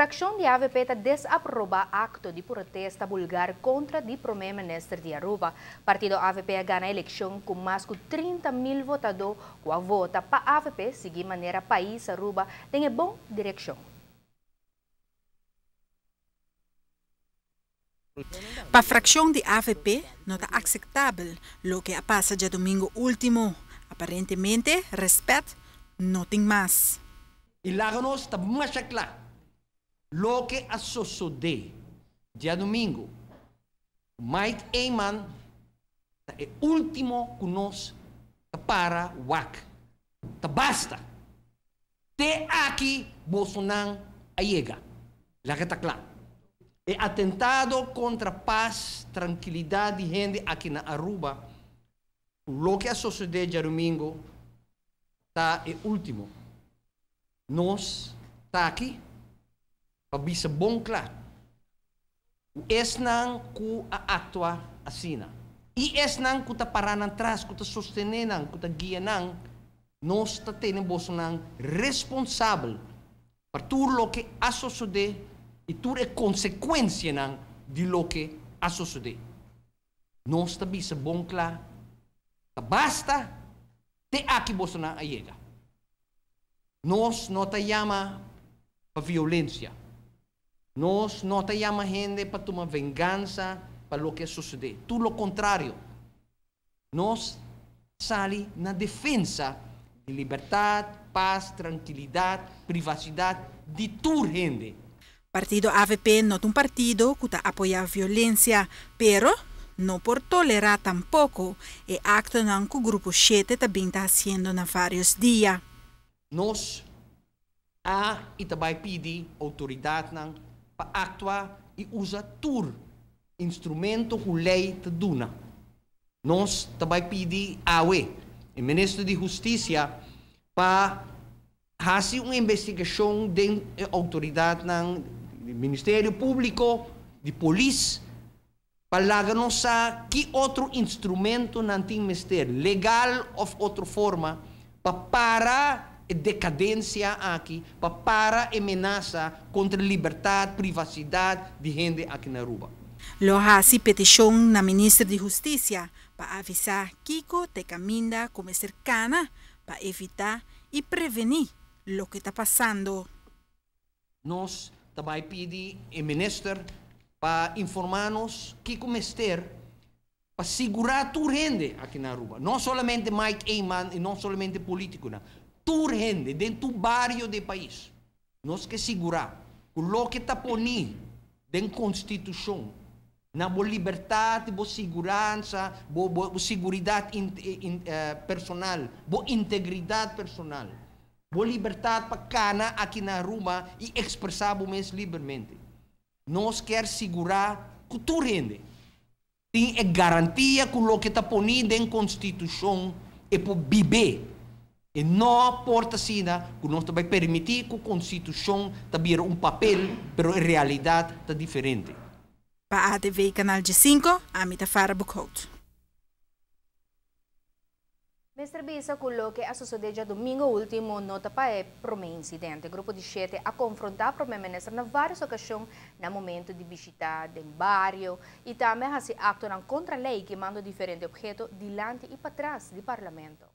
Fraccion di avp ta desaproba acto di protesta vulgar contra di Prome Minister di Aruba. Partido avp a gana eleccion cu mas cu 30 mil votado cu a vota pa avp sigui manera pais Aruba den e bon direccion. Pa fraccion di avp no ta aceptabel loke a pasa diadomingo ultimo. Aparentemente respet no tin mas. Y laga nos ta masha cla, loke a sosode diadomingo cu Mike Eman ta e ultimo cu nos ta para wak. Ta basta! Te aki bosonan a yega. Laga ta kla. E atentado kontra pas, trankilidat di hende aki na Aruba, ku loke a sosodé djadumingu, ta e último. Nos ta aki pa bisa bon kla ku esnan ku a aktua asina i esnan ku ta pará nan tras, ku ta sostené nan, ku ta guia nan, nos ta tene bosonan responsabel pa tur loke a sosodé i tur e konsekuensianan di loke a sosodé. Nos ta bisa bon kla, ta basta te aki bosonan a yega. Nos no ta yama pa violensia. Nos no ta yama hende pa tuma vengansa pa loke a sosodé. Tur lo kontrario, nos sali na defensa di libertat, pas, trankilidat, privasidat di tur hende. Partido avp no ta un partido cu ta apoya violencia, pero no por tolera tampoco e actonan cu Grupo shete ta bin ta haciendo na varios dia. Nos a y ta bay pidi autoridadnan pa actua y usa tur instrumento cu ley ta duna. Nos ta bay pidi awe e Minister di Husticia pa Hasi un investigashon den e outoridatnan di Ministerio Públiko, di polis, pa laga nos sa ki otro instrumento nan tin mester, legal òf otro forma, pa para e dekadensia aki, pa para e menasa kontra libertat, privasidat di hende aki na Aruba. Lo hasi petishon na Minister di Hustisia pa avisá kiko ta e kaminda ku mester kana pa evitá i prevení loke ta pasando. Nos ta bai pidi e minister pa informá nos kiko mester pa sigurá tur hende aki na Aruba, no solamente Mike Eman i no solamente polítikonan, tur hende den tur bario di e pais. Nos ke sigurá ku loke ta poní den konstitushon na bo libertat, bo siguransa, bo bo siguridat personal, bo integridat personal, bo libertat pa kana aki na Aruba i ekspresá bo mes libermente. Nos kier sigurá ku tur hende tin e garantia ku loke ta poní den konstitushon e por bib'é. E no por ta asina ku nos ta bai permití ku konstitushon ta bira un papel pero e realidat ta diferente. Pa ATV Canal Diesinco, ami ta Farah Boekhout. Mester bisa ku loke a sosodé djadumingo último no ta pa e promé insidente. Grupo di shete a konfrontá Promé Minister na vários okashon na momento di bishitá den bario i tambe a hasi aktonan kontra lei kimando diferente opheto dilanti i patras di Parlamento.